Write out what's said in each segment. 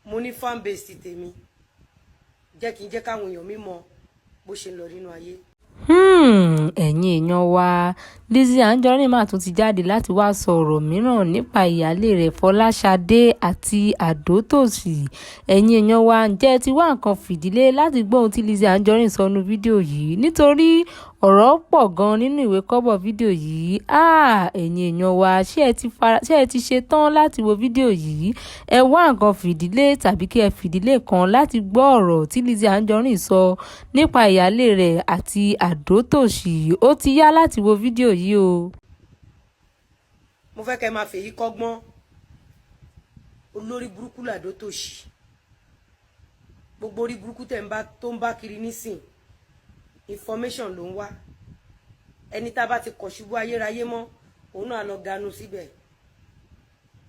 Mo ní fan base ti tèmi. Jẹ́ kí n jẹ́ káwọn èèyàn mi mọ bó ṣe ń lọ nínú ayé. Ẹ̀yin èèyàn wa, Lizzy Anjorin mà tún ti jáde láti wáá sọ ọ̀rọ̀ mìíràn nípa ìyáálé rẹ̀ Fọlásadé àti Àdótòsí. Ẹ̀yin èèyàn wa, ǹjẹ́ ẹ ti wá nǹkan fìdílé láti gbọ́ ohun tí Lizzy Anjorin sọ nínú fídíò yìí? Nítorí ọ̀rọ̀ pọ̀ gan-an nínú ìwé kọ́bọ̀ fídíò yìí. Háà, ẹ̀yin èèyàn wa, ṣé ẹ ti ṣetán láti wo fídíò yìí? Ẹ wá nǹkan fìdílé tàbí kí ẹ fìdílé kan láti gbọ́ ọ̀rọ̀ tí Lizzy Anjorin sọ nípa ìyáálé rẹ̀ àti Àdótòsí. Ó ti yá láti wo fídíò yìí o. Mo fẹ́ kẹ́ máa fèyí kọ́gbọ́n. Olórí burúkú làdótòṣì. Gbogbo orí burúkú tẹ̀ ń bá tó ń bá kiri nísìn, information ló ń wá. Ẹni tá a bá ti kọ̀ ṣubú ayérayé mọ́, òun náà lọ ganu síbẹ̀.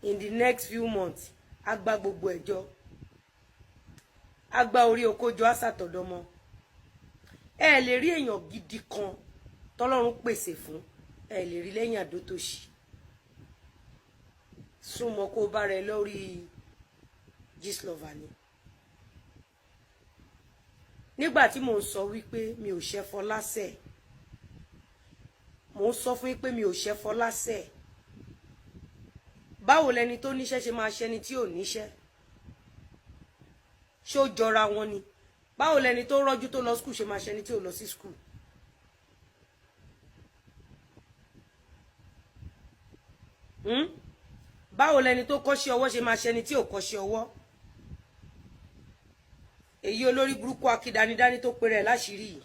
In the next few months, á gbá gbogbo ẹ̀jọ́, á gbá orí okójọ, á sàtọ̀dọ́mọ. Ẹ lè rí èèyàn gidi kan tọ́lọ́run pèsè fún, ẹ lè rí lẹ́yìn Àdótòṣì. Súnmọ́ kó bá rẹ lórí Gistlover ni. Nígbà tí mò ń sọ wípé mi ò ṣe Fọlásẹ̀, mò ń sọ fún yín pé mi ò ṣe Fọlásẹ̀. Báwo lẹni tó níṣẹ́ ṣe máa ṣẹni tí ò níṣẹ́? Ṣé ó jọra wọn ni? Báwo lẹni tó rọ́jú tó lọ school ṣe máa ṣẹni tí ò lọ sí school? Hmm? Báwo lẹni tó kọ́ṣẹ́ ọwọ́ ṣe máa ṣẹni tí ò kọ́ṣẹ́ ọwọ́? Èyí olórí burúkú akídanidání tó péré ẹ̀ láṣìírí yìí,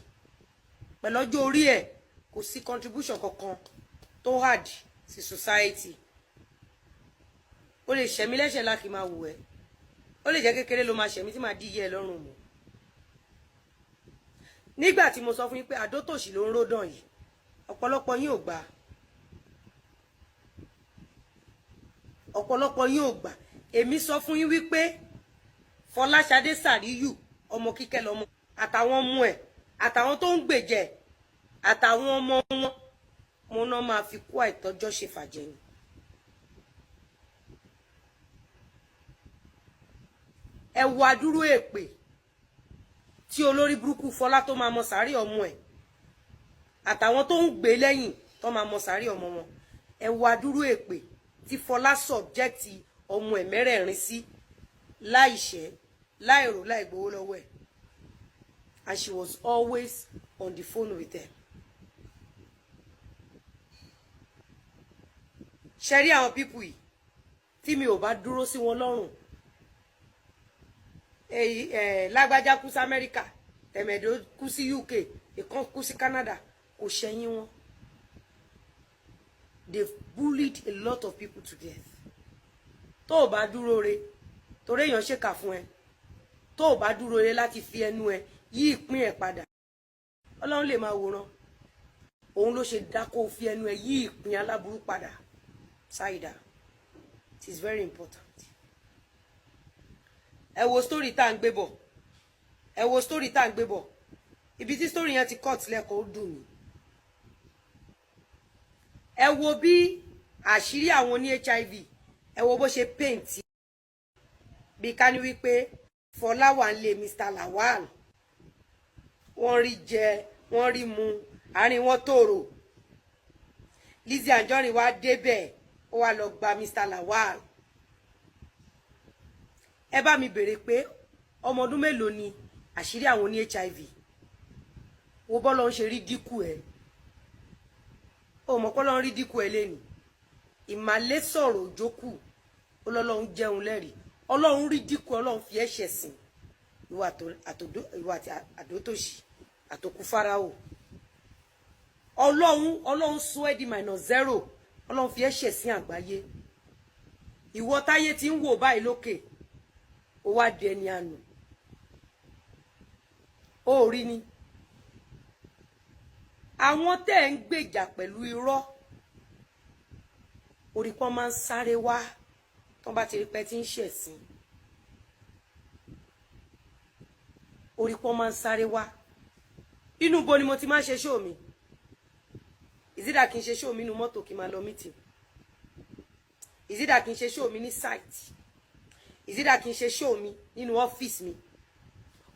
pẹ̀lú ọjọ́ orí ẹ̀, kò sí contribution kankan tó hard sí society. Ó lè ṣẹ̀mí lẹ́sẹ̀ láti máa wù ẹ́, ó lè jẹ́ kékeré ló máa ṣẹ̀mí tí màá díyẹ ẹ lọ́rùn mọ́. Nígbà tí mo sọ fún yín pé Àdótòṣì ló ń ródàn yìí, ọ̀pọ̀lọpọ̀ yín ò gbà, ọ̀pọ̀lọpọ̀ yín ò gbà. Èmi sọ fún yín wípé Fọláṣadé Sàríyù, ọmọ kíkẹ́ lọmọ, àtàwọn ọmọ ẹ̀, àtàwọn tó ń gbèjẹ, àtàwọn ọmọ wọn, mo náà máa fi kú àìtọ́jọ́ ṣe fàjẹ́ ni. Ẹ wo adúrú èpè tí olórí burúkú Fọlá tó máa mọ sàárì ọmọ ẹ̀, àtàwọn tó ń gbé lẹ́yìn tó máa mọ sàárì ọmọ wọn. Ẹ wo adúrú èpè tí Fọlá sọ̀bjẹ́kìtì ọmọ ẹ̀ mẹ́rẹ̀ẹ̀rin sí, láìṣẹ́, láìrò, láì gbowó lọ́wọ́ ẹ̀. And she was always on the phone with them. Ṣe rí àwọn people yìí, tí mi ò bá dúró sí wọn lọ́rùn, èyí ẹ lágbájá kú sí Amẹ́ríkà, tẹ̀mẹ̀dó kú sí UK, ìkan kú sí Canada, kò ṣẹ̀yìn wọn. They've bullied a lot of people to death. Tó o bá dúró re, torí èèyàn ṣèkà fún ẹ, tó o bá dúró re láti fi ẹnu ẹ yí ìpín ẹ padà, Ọlọ́run lè máa wòran. Òun ló ṣe dá kó o fi ẹnu ẹ yí ìpín aláburú padà ṣáìdá. It is very important. Ẹ wo story tá à ń gbé bọ̀, ẹ wo story tá à ń gbé bọ̀. Ibi tí story yẹn ti cut lẹ́kọ̀ọ́, ó dùn mí. Ẹ wo bí àṣírí àwọn ní HIV, ẹ wo bó ṣe paint bí ká ní wípé Fọlá wà ń lé Mr. Lawal, wọ́n rí jẹ, wọ́n rí mu, àárín wọn tòrò. Lizzy Anjorin wá débẹ̀, ó wá lọ gba Mr. Lawal. Ẹ bá mi béèrè pé ọmọ ọdún mélòó ni àṣírí àwọn ní HIV? Wo bọ́lọ́ ń ṣe rí dínkù ẹ̀, ó mọ̀ pọ́lọ́ ń rí dínkù ẹ̀ lẹ́nu. Ìmàlẹ́ sọ̀rọ̀ òjókù, ọlọ́run jẹun lẹ́rìí, Ọlọ́run rí dínkù, Ọlọ́run fi ẹ̀ṣẹ̀ sìn ìwà àti Àdótòṣì àtòkù Fáráò. Ọlọ́run sọ ẹ́ di -0. Ọlọ́run fi ẹ̀ṣẹ̀ sìn àgbáyé. Ìwọ táyé ti ń wò báyìí lókè, ó wá di ẹni àná, ó rí ni. Àwọn tẹ́ ẹ̀ ń gbèjà pẹ̀lú irọ́, orí pọ́n máa ń sáré wá tọ́n bá ti rí pé tí ń ṣẹ̀sìn, orí pọ́n máa ń sáré wá. Inú bo ni mo ti máa ń ṣe show mi? Ìzídà kí n ṣe show mi inú mọ́tò, kí n máa lọ meeting. Ìzídà kí n ṣe show mi ní site. Ìsídà kí n ṣe show mi nínú ọ́fíìsì mi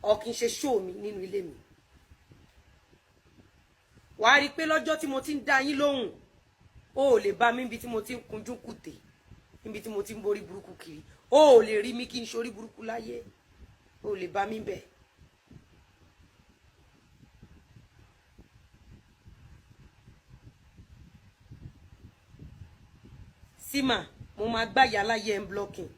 or kí n ṣe show mi nínú ilé mi. Wàá rí i pé lọ́jọ́ tí mo ti ń dá yín lóhùn, o ò lè bá mi níbi tí mo ti ń kunjú kùtè, níbi tí mo ti ń borí burúkú kiri. O ò lè rí mi kí n ṣorí burúkú láyé, o ò lè bá mi bẹ́ẹ̀. Sima, mo máa gbá yàrá yẹ ń blocking.